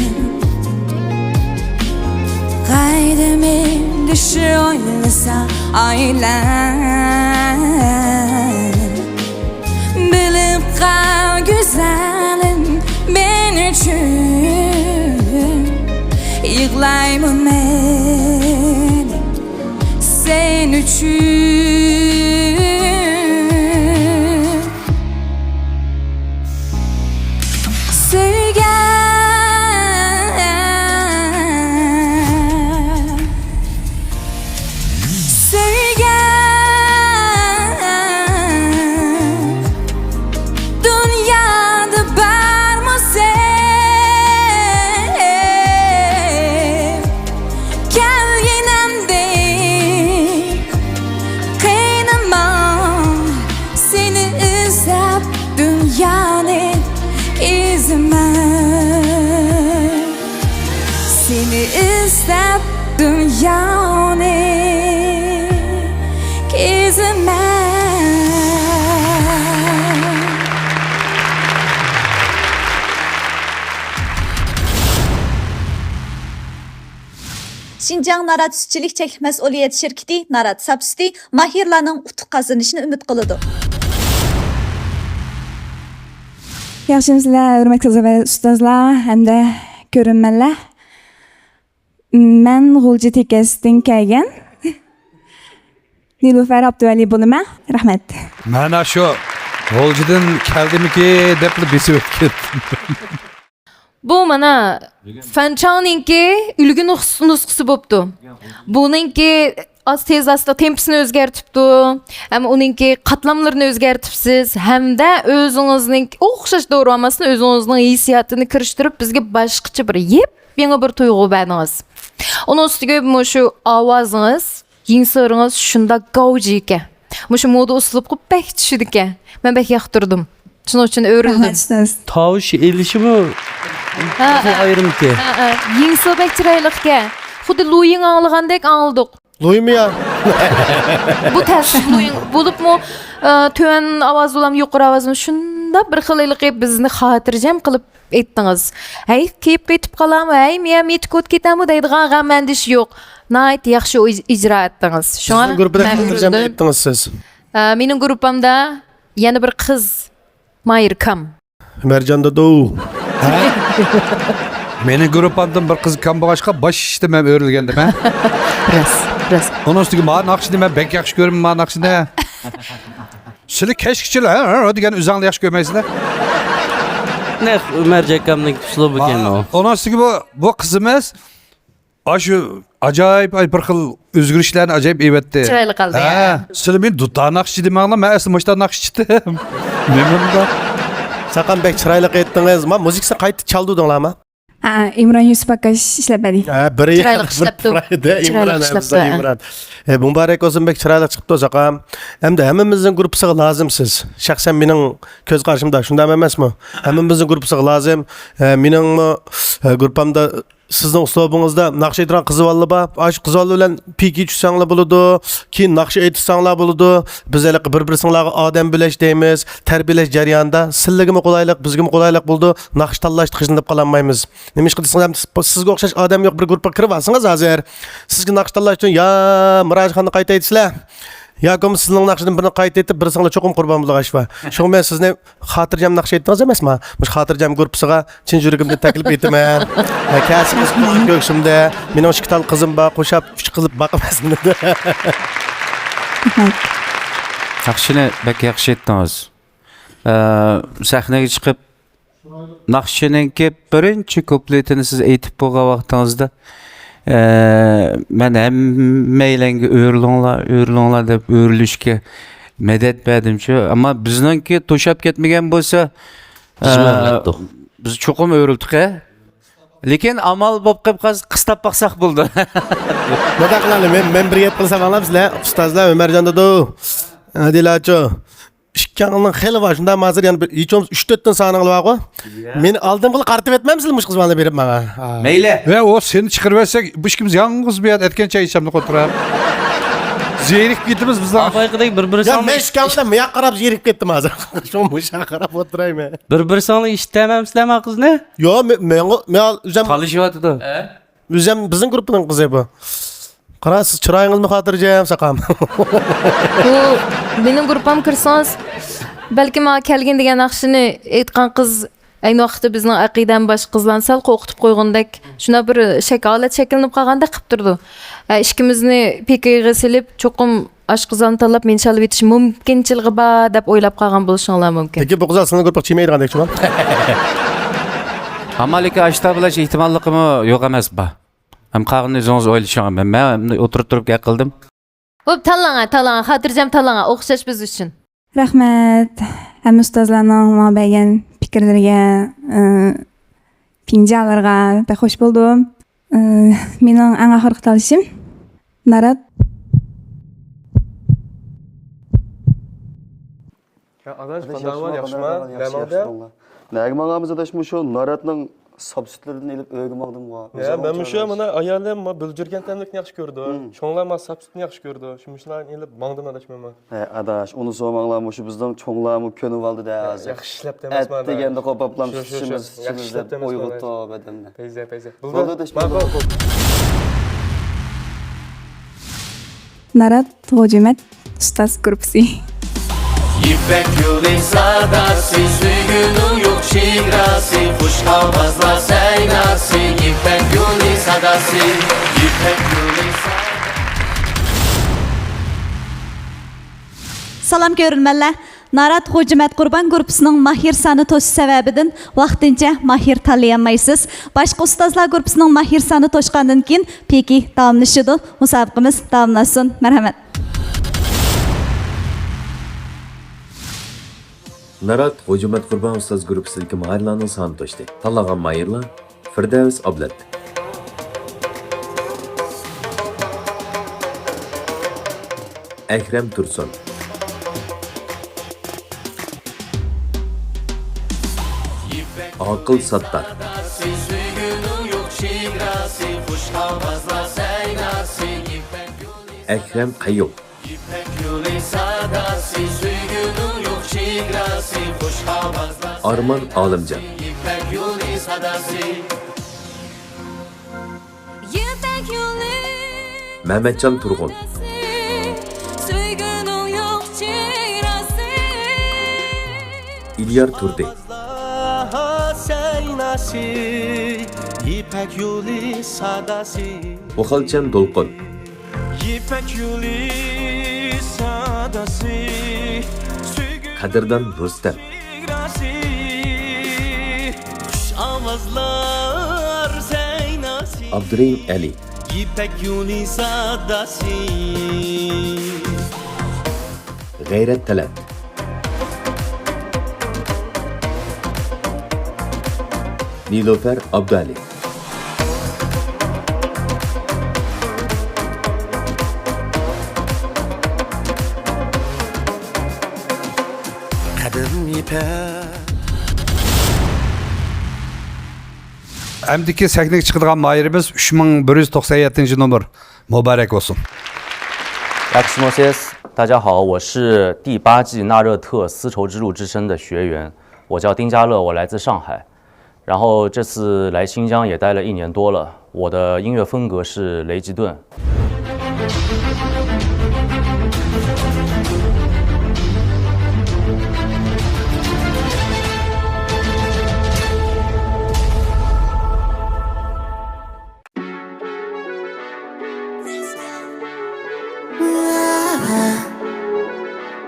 قەدىمىم دېشى ئوينىسا ئايلار. بىلىپ قال گۈزەلىم مەن ئۈچۈن، يىغلايمۇ مەن سەن ئۈچۈن سۆيگەن، سۆيگەن دۇنيادا بارمۇ سەن؟ كەلگىنىمدە قىينىماڭ، سېنى ئىزدەپ دۇنيانى كېزىمەن. سېنى ئىزدەپ دۇنيانى كېزىمەن. شىنجاڭ نارات سۈتچىلىك چەكلىك مەسئۇلىيەت شىركىتى نارات ساپ سۈتى ماھىرلارنىڭ ئۇتۇق قازىنىشىنى ئۈمىد قىلىدۇ. ياخشىمۇسىلەر، ھۆرمەتلىك قىزلار ۋە ئۇستازلار ھەمدە كۆرۈرمەنلەر؟ مەن غۇلجا تېكەستىن كەلگەن نىلۇفەر ئابدۇۋەلى بولىمەن. رەھمەت. مەن ئاشۇ غۇلجىدىن كەلدىمىكى دەپلا بېسىپ ئۆتكەن. بۇ مانا فەنچاڭنىڭكى ئۈلگە نۇس-، نۇسخىسى بوپتۇ. بۇنىڭكى ئاز تېز ئاستا تېمپىسىنى ئۆزگەرتىپتۇ. ھەم ئۇنىڭكى قاتلاملىرىنى ئۆزگەرتىپسىز. ھەمدە ئۆزىڭىزنىڭ ئوخشاش دورىۋالماستىن ئۆزىڭىزنىڭ ھېسسىياتىنى كىرىشتۈرۈپ، بىزگە باشقىچە بىر يېپيېڭى بىر تۇيغۇ بەردىڭىز. ئۇنىڭ ئۈستىگە مۇشۇ ئاۋازىڭىز، يىڭسىرىڭىز شۇنداق گاۋجى ئىكەن. مۇشۇ مودا ئۇسلۇبقا بەك چۈشىدىكەن. مەن بەك ياقتۇردۇم. شۇنىڭ ئۈچۈن ئۆرۈلدۈم. رەھمەت، ئۇستاز. تاۋۇش ئېلىشىمۇ ھە، ھە. ئايرىمكەن. ھە، ھە. يېڭىسىمۇ بەك چىرايلىقكەن. خۇددى لۇيىڭ ئاڭلىغاندەك ئاڭلىدۇق. لۇيمۇ يا؟ بۇ تەس لۇيىڭ. بولۇپمۇ، ئە، تۆۋەن ئاۋاز بىلەن يۇقىرى ئاۋاز بىلەن شۇنداق بىر خىل ھېلىقى بىزنى خاتىرجەم قىلىپ ئېيتتىڭىز. ھەي، كېيىپ قېتىپ قالامۇ، ھەي، مىيا مېتىكوت كېتەمۇ دەيدىغان غەم ئەندىشە يوق. ناھايىتى ياخشى ئىج-، ئىجرا ئەتتىڭىز. شۇڭا بىزنىڭ گۇرۇپپىدا مەن خاتىرجەم ئۆرۈلدۈم. ئېيتتىڭىز سىز. ئە، مېنىڭ گۇرۇپپامدا يەنە بىر قىز مايىر كام. مەرجان دادو. مېنىڭ گۇرۇپپامدىن بىر قىز كام بولغاچقا، باش ئىشتا مەن ئۆرۈلگەندىمەن. راست، راست. ئۇنىڭ ئۈستىگە ما ناخشىنى مەن بەك ياخشى كۆرىمەن، ما ناخشىنى. سىلەر كەچكىچىلا ھە، ھە، ھە دېگەن ئۆزۈڭلار ياخشى كۆرمەيسىلەر. نەق ئۆمەرجان ئاكامنىڭ ئۇسلۇبى ئىكەن ئۇ. ئۇنىڭ ئۈستىگە بۇ، بۇ قىزىمىز ئاشۇ ئاجايىپ، ئاي، بىر خىل ئۆزگىرىشلەرنى ئاجايىپ ئېۋەتتى. چىرايلىق ھالدا، ھە، يا. سىلەر مېنى دۇتار ناخشىچى دېمەڭلار، مەن ئەسلى مۇشتار ناخشىچى ئىدىم. نېمە بۇنداق؟ ساقام بەك چىرايلىق ئېيتتىڭىز. ما مۇزىكىسىنى قايتا چالدۇردۇڭلارمۇ؟ ھە، ئىمران يۈسۈپ ئاكا ئىشلەپ بەردى. ھە، بىر چىرايلىق ئىشلەپتۇ. بىر ئىدى، چىرايلىق ئىمران ئىشلەپتۇ، ھە. ئىمران. ھە، مۇبارەك بولسۇن، بەك چىرايلىق چىقىپتۇ، ساقام. ھەمدە ھەممىمىزنىڭ گۇرۇپپىسىغا لازىمسىز. شەخسەن مېنىڭ كۆز قارىشىمدا شۇنداق ئەمەسمۇ؟ ھەممىمىزنىڭ گۇرۇپپىسىغا لازىم. ھە، مېنىڭمۇ، ھە، گۇرۇپپامدا سىزنىڭ ئۇسلۇبىڭىزدا ناخشا ئېيتىدىغان قىز بالىلار بار. ئاشۇ قىز بالىلار بىلەن پىكى چۈشسەڭلار بولىدۇ. كېيىن ناخشا ئېيتساڭلار بولىدۇ. بىز ھېلىقى بىر-بىرسىڭلارغا ئادەم بۆلەش دەيمىز. تەربىيەلەش جەريانىدا سىلىگىمۇ قولايلىق، بىزگىمۇ قولايلىق بولىدۇ. ناخشا تاللاشتا قىينىلىپ قالالمايمىز. نېمىشقا دېسىڭىز، سىزگە ئوخشاش ئادەم يوق بىر گۇرۇپپىغا كىرىپ ئالسىڭىز ھازىر. سىزگە ناخشا تاللاش ئۈچۈن يا مىراجخاننى قايتا ئېيتىسىلەر، ياكى بولمىسا سىزنىڭ ناخشىدىن بىرنى قايتا ئېيتىپ، بىرسىڭلار چوقۇم قۇربان بولىدىغان ئىش بار. شۇڭا مەن سىزنى خاتىرجەم ناخشا ئېيتتىڭىز ئەمەسما؟ مۇشۇ خاتىرجەم گۇرۇپپىسىغا چىن يۈرىكىمدىن تەكلىپ ئېيتىمەن. ھە، كەلسىڭىز قويۇڭ كۆكسۈمدە. مېنىڭ ئىككى تال قىزىم بار، قوشاپ ئۈچ قىلىپ باقىمەن سىزنى. ناخشىنى بەك ياخشى ئېيتتىڭىز. ئە، سەھنىگە چىقىپ، ناخشىنىڭكى بىرىنچى كۇپلېتىنى سىز ئېيتىپ بولغان ۋاقتىڭىزدا، ئە، مەن ھەممەيلەنگە ئۆرۈلۈڭلار، ئۆرۈلۈڭلار دەپ ئۆرۈلۈشكە مەدەت بەردىمچۇ. ئەمما بىزنىڭكى توشاپ كەتمىگەن بولسا، ئە، بىز چوقۇم ئۆرۈلدۇق ھە. لېكىن ئامال بولۇپ قېلىپ قالسا، قىستاپ باقساق بولىدۇ. مۇنداق قىلايلى، مەن، مەن بىر گەپ قىلسام ئاڭلامسىلەر؟ ئۇستازلار، ئۆمەرجان دادو، ئادىلەچۇ. ئىككىڭلارنىڭ خېلى بار، شۇنداقمۇ ھازىر يەنە بىر، ھېچ بولمىسا ئۈچ تۆت دانە سانىڭلار بارغۇ؟ يا. مېنى ئالدىمغىلا قارىتىۋەتمەمسىلەر مۇشۇ قىز بالىنى بېرىپ ماڭا؟ ھا. مەيلى. ۋە ئۇ سېنى چىقىرىۋەتسەك، بۇ ئىككىمىز يالغۇز بۇ يەردە ئەتكەنچە ھېسابلىق ئولتۇرار. زېرىكىپ كېتىمىز بىز. ئاپايقىدەك بىر بىر يا سانلىق مەن ئىككىڭلار مۇياققا قاراپ زېرىكىپ كەتتىم ھازىر. شۇڭا مۇشۇ قاراپ ئولتۇرايمەن. بىر بىر سانلىق ئىشلىتەلمەمسىلەر ما قىزنى؟ يو، مەن، مەن، مەن ئۆزۈم تالىشىۋاتىدۇ. ھە؟ ئۆزۈم بىزنىڭ گۇرۇپپىنىڭ قىزى بۇ. قارا، سىز چىرايىڭىزمۇ خاتىرجەم، ساقام. بۇ مېنىڭ گۇرۇپپام كىرسىڭىز، بەلكىم ماڭا كەلگىن دېگەن ناخشىنى ئېيتقان قىز ئەينى ۋاقىتتا بىزنىڭ ئەقىدەم باشقا قىزلارنى سەل قورقۇتۇپ قويغاندەك، شۇنداق بىر شەك ھالەت شەكىللىنىپ قالغاندەك قىلىپ تۇرىدۇ. ئە، ئىككىمىزنى پىكىرگە سېلىپ، چوقۇم ئاشۇ قىزلارنى تاللاپ مېنى چالىۋېتىش مۇمكىنچىلىكى بار دەپ ئويلاپ قالغان بولۇشۇڭلار مۇمكىن. لېكىن بۇ قىزلار سىلىنىڭ گۇرۇپپىغا چىمەيدىغاندەكچۇ؟ ئەمما لېكىن ئاشتا بىلەش ئېھتىماللىقىمۇ يوق ئەمەس، بار. ھەم قالغىنىنى ئۆزىڭىز ئويلىشىڭ. مەن، مەن ئولتۇرۇپ تۇرۇپ گەپ قىلدىم. بوپ، تاللاڭا، تاللاڭا، خاتىرجەم تاللاڭا، ئوخشاش بىز ئۈچۈن. رەھمەت، ھەممە ئۇستازلارنىڭ ماڭا بەرگەن پىكىرلىرىگە، ئى، پىڭجالىرىغا بەك خوش بولدۇم. ئى، مېنىڭ ئەڭ ئاخىرقى تاللىشىم نارات. يا ئاداش، قانداق ئەھۋال، ياخشىما؟ نەمەڭدە؟ نەگە ماڭامىز ئاداش؟ مۇشۇ ناراتنىڭ ساپ سۈتلىرىدىن ئېلىپ ئۆيگە ماڭدىم. يا، مەن مۇشۇ مانا ئايالىم ما بۈلجۈرگەن تەملىكنى ياخشى كۆرىدۇ. شۇڭلار ما ساپ سۈتنى ياخشى كۆرىدۇ. شۇ مۇشۇلارنى ئېلىپ ماڭدىم ئاداش مەنمۇ. ھە ئاداش، ئۇنى سورىماڭلار، مۇشۇ بىزنىڭ چوڭلارمۇ كۆنۈۋالدى دە ھازىر. ياخشى ئىشلەپتىمىز ئەت دېگەندە قوپاپلام سۈتىمىز، سۈتىمىز دەپ ئويغىتىۋالىدۇ ئادەمنى. پەيزە، پەيزە. بولدى ئاداش، ماقۇل. نارات غوجىمەت ئۇستاز گۇرۇپپىسى. يىپەك يولى ساداسى، سۆيگۈنىڭ يوق چېگراسى، خۇش ئاۋازلار سەيناسى، يىپەك يولى ساداسى، يىپەك يولى ساداسى. سالام كۆرۈرمەنلەر. نارات غوجىمەت قۇربان گۇرۇپپىسىنىڭ ماھىر سانى توشۇش سەۋەبىدىن ۋاقتىنچە ماھىر تاللىيالمايسىز. باشقا ئۇستازلار گۇرۇپپىسىنىڭ ماھىر سانى توشقاندىن كېيىن پىكى داۋاملىشىدۇ. مۇسابىقىمىز داۋاملاشسۇن. مەرھەمەت. نارات غوجىمەت قۇربان ئۇستاز گۇرۇپپىسىدىكى ماھىرلارنىڭ سانى توشتى. تاللانغان ماھىرلار: فىردەۋس ئابلەت، ئەكرەم تۇرسۇن، ئاقىل ساتتار. ئەكرەم قەييۇم. ئارمان ئالىمجان. يىپەك يولى مەمەتجان تۇرغۇن. سۆيگۈنىڭ يوق چېگراسى. ئېلىيار تۇردى. سەيناسى، يىپەك يولى ساداسى. بۇخالچەم دولقۇن. يىپەك يولى ساداسى، سۆيگۈ قەدىردان رۇستەم. چېگراسى، خۇش ئاۋازلار سەيناسى. ئابدۇرېھىم ئەلى. يىپەك يولى ساداسى. غەيرەت تەلەت. نىلۇفەر ئابدۇئەلى. قەدىم يىپەك. ئەمدىكى سەھنىگە چىقىدىغان ماھىرىمىز ئۈچ مىڭ بىر يۈز توقسان يەتتىنچى نومۇر. مۇبارەك بولسۇن. 大家好，我是第八季纳热特丝绸之路之声的学员，我叫丁家乐，我来自上海。然后这次来新疆也待了一年多了，我的音乐风格是雷吉顿。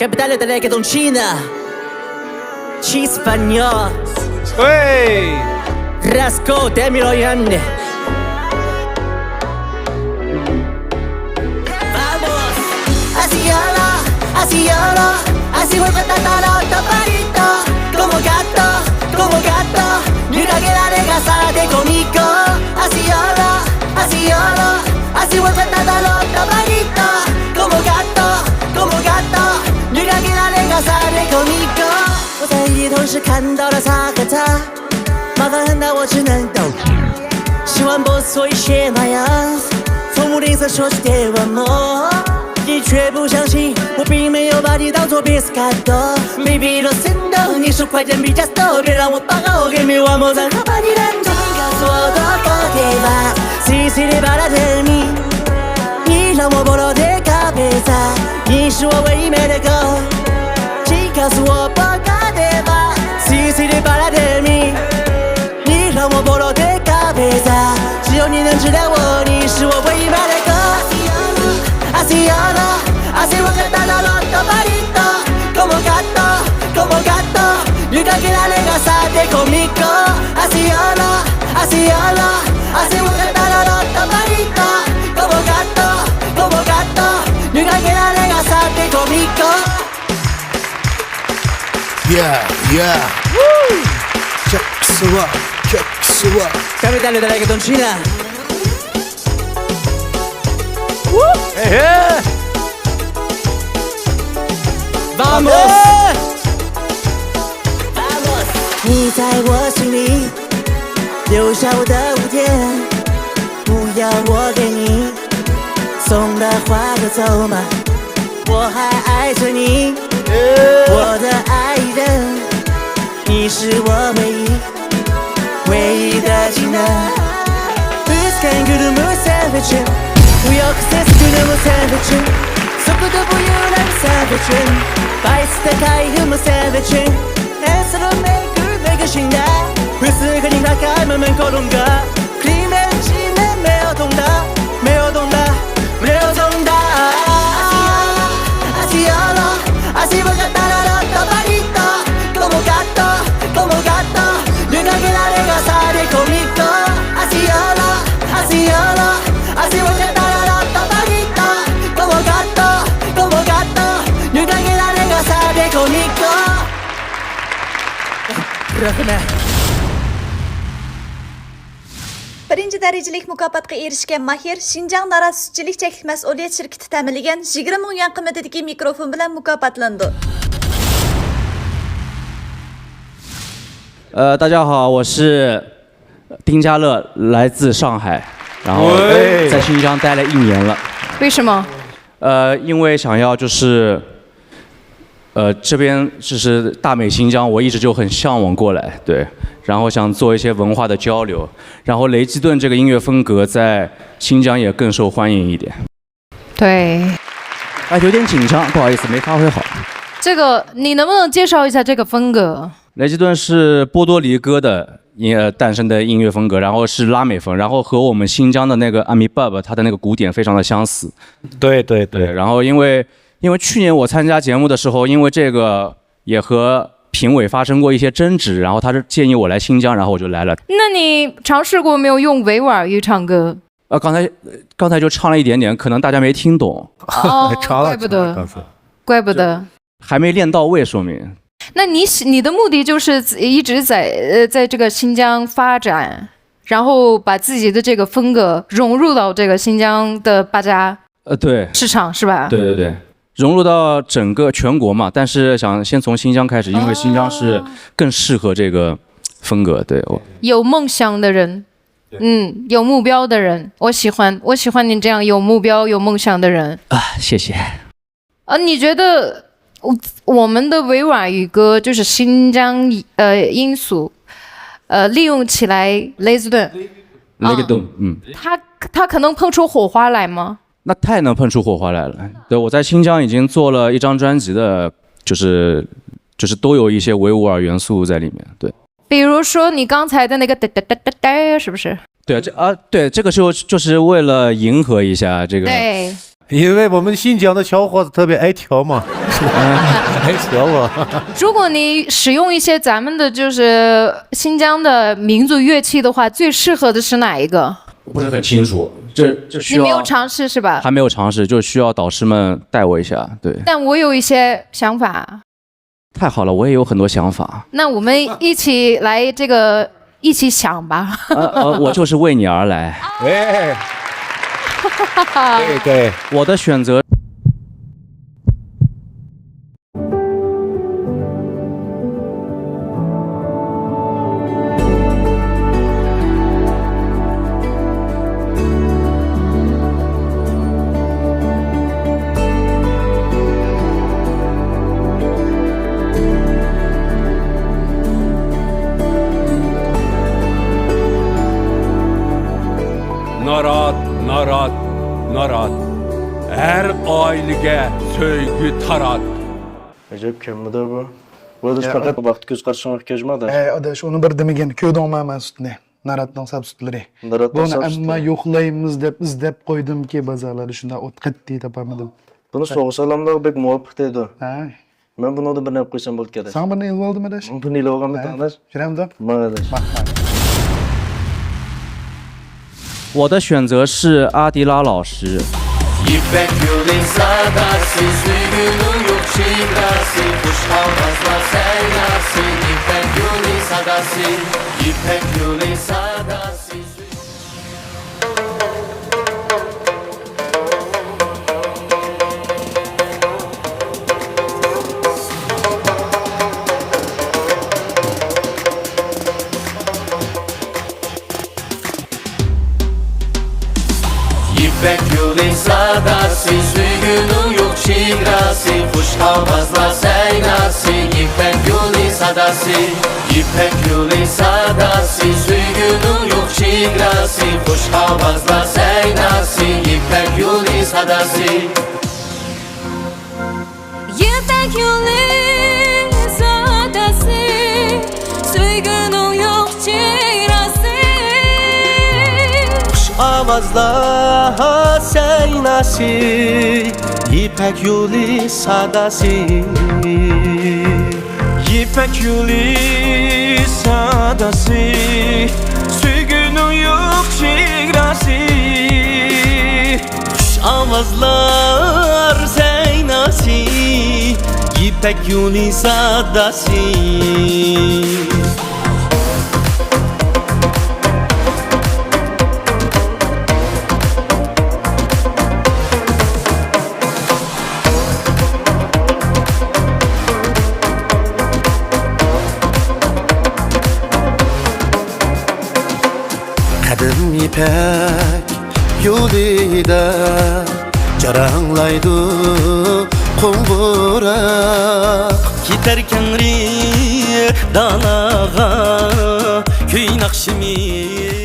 Capitale del reggaeton Cina. Ci spagnolo. Hey! Rasco de Miloyan. Vamos. Así habla, así habla, así vuelve a tratar a otro parito. Como gato, como gato, mira que la negra sale conmigo. Así habla, así habla, así vuelve a tratar a otro parito. Como gato, como gato, mira que la negra sale conmigo. 我在一同时看到了他和她，麻烦很大，我只能懂。希望不说一些那样，从不吝啬说出对我more。你却不相信，我并没有把你当作别人看待。Baby， lo siento，你是快点比较多，别让我报告，给你我莫再和把你拦着。告诉我多高对吧？Si si le para de mí，你让我 bolo de cabeza，你是我唯一美的歌。请告诉我 por qué te vas，si si le para de mí。 你让我 bolo de cabeza，只有你能治疗我，你是我唯一美的歌。Así habla, así vuelve a tratar a otro parito. Como gato, como gato, mira que la negra sale conmigo. Así habla, así habla, así vuelve a tratar a otro parito. Como gato, como gato, mira que la negra sale conmigo. Yeah, yeah. Woo! Check this one, check this one. Capitale del reggaeton Cina. Hey, hey. Vamos. 你在我心里留下我的污点，不要我给你送的花都走吗？我还爱着你，我的爱人，你是我唯一唯一的技能。Biz kengurumuz sen için, bu yok ses günümüz sen için. Sıkıda bu yüreğim sen için, bayısta kaygımız sen için. Esrime gülme gülüşünde, hızlı gülün rakamımın kolumda. Kıymet içinde meyodunda, meyodunda, meyodunda. Así habla, así habla, así vuelve a tratar a otro parito. Como gato, como gato, nunca que la negra sale conmigo. Así habla, así habla, así vuelve a tratar a otro parito. Como gato, como gato, nunca que la negra sale conmigo. رەھمەت. بىرىنچى دەرىجىلىك مۇكاپاتقا ئېرىشكەن ماھىر شىنجاڭ نارات سۈتچىلىك چەكلىك مەسئۇلىيەت شىركىتى تەمىنلىگەن يىگىرمە مىڭ يۈەن قىممىتىدىكى مىكروفون بىلەن مۇكاپاتلىنىدۇ. 呃，大家好，我是丁家乐，来自上海，然后在新疆待了一年了。为什么？呃，因为想要就是，呃，这边就是大美新疆，我一直就很向往过来，对，然后想做一些文化的交流，然后雷击顿这个音乐风格在新疆也更受欢迎一点。对。哎，有点紧张，不好意思，没发挥好。这个，你能不能介绍一下这个风格？雷击顿是波多黎各的音，呃，诞生的音乐风格，然后是拉美风，然后和我们新疆的那个阿米巴巴，它的那个鼓点非常的相似。对，对，对。对，然后因为，因为去年我参加节目的时候，因为这个也和评委发生过一些争执，然后他是建议我来新疆，然后我就来了。那你尝试过没有用维吾尔语唱歌？啊，刚才，刚才就唱了一点点，可能大家没听懂。哦，唱了，怪不得，唱了，唱了。怪不得。还没练到位，说明。那你喜，你的目的就是一直在，呃，在这个新疆发展，然后把自己的这个风格融入到这个新疆的巴扎，呃，对。市场，是吧？对，对，对。融入到整个全国嘛，但是想先从新疆开始，因为新疆是更适合这个风格，对，我。有梦想的人，嗯，有目标的人，我喜欢，我喜欢你这样有目标、有梦想的人。啊，谢谢。呃，你觉得我，我们的维吾尔语歌就是新疆，呃，因素，呃，利用起来，雷击顿，雷击顿，嗯。它，它可能碰出火花来吗？那太能碰出火花来了。对，我在新疆已经做了一张专辑的，就是，就是都有一些维吾尔元素在里面，对。比如说你刚才的那个哒哒哒哒哒，是不是？对，这，啊，对，这个时候就是为了迎合一下这个。对。因为我们新疆的小伙子特别爱跳嘛，爱跳嘛。如果你使用一些咱们的就是新疆的民族乐器的话，最适合的是哪一个？我不是很清楚，这，这需要，你没有尝试是吧？还没有尝试，就需要导师们带我一下，对。但我有一些想法。太好了，我也有很多想法。那我们一起来这个，一起想吧。呃，呃，我就是为你而来。哎。对，对。我的选择。 نارات، نارات، نارات. ھەر ئائىلىگە سۆيگۈ تارات. ئەجەب كەممىدۇ بۇ. بۇ ئاداش، يا، پەقەت ۋاقىت كۆز قارىشىڭغا ئېھتىياجمۇ ئاداش؟ ھەي ئاداش، ئۇنى بىر دېمىگىن، كۆردۈڭمۇ مەن سۈتنى؟ ناراتنىڭ ساپ سۈتلىرى. ناراتنىڭ ساپ سۈتلىرى. بۇنى ئەمما يوقلايمىز دەپ ئىزدەپ قويدۇمكى، بازارلاردا شۇنداق ئوت قەتئىي تاپالمىدىم. بۇنى سوغۇق سالاملارغا بەك مۇۋاپىق دەيدۇ. ھەي. مەن بۇنىڭدىن بىرنى ئېلىپ قويسام بولىدىكەن ئاداش. ساڭا بىرنى ئېلىۋالدىم ئاداش. بۇنى ئېلىۋالغانمىدىڭ ئاداش؟ شۇرامدۇ؟ ماڭ ئاداش. ماڭ. 我的选择是阿迪拉老师。 يىپەك يولى ساداسى، سۆيگۈنىڭ يوق چېگراسى، خۇش ئاۋازلار سەيناسى، يىپەك يولى ساداسى، يىپەك يولى ساداسى. يىپەك يولى ساداسى، سۆيگۈنىڭ يوق چېگراسى، خۇش ئاۋازلار سەيناسى، يىپەك يولى ساداسى، يىپەك يولى ساداسى، سۆيگۈنىڭ يوق چېگراسى، خۇش ئاۋازلار سەيناسى، يىپەك يولى ساداسى. يىپەك يولى ساداسى، سۆيگۈنىڭ يوق چېگراسى. خۇش ئاۋازلار سەيناسى، يىپەك يولى ساداسى. يىپەك يولى ساداسى، سۆيگۈنىڭ يوق چېگراسى. خۇش ئاۋازلار سەيناسى، يىپەك يولى ساداسى. ياراڭلايدۇ قوڭغۇراق. كېتەر كەڭرى دالاغا كۈي ناخشىمىز.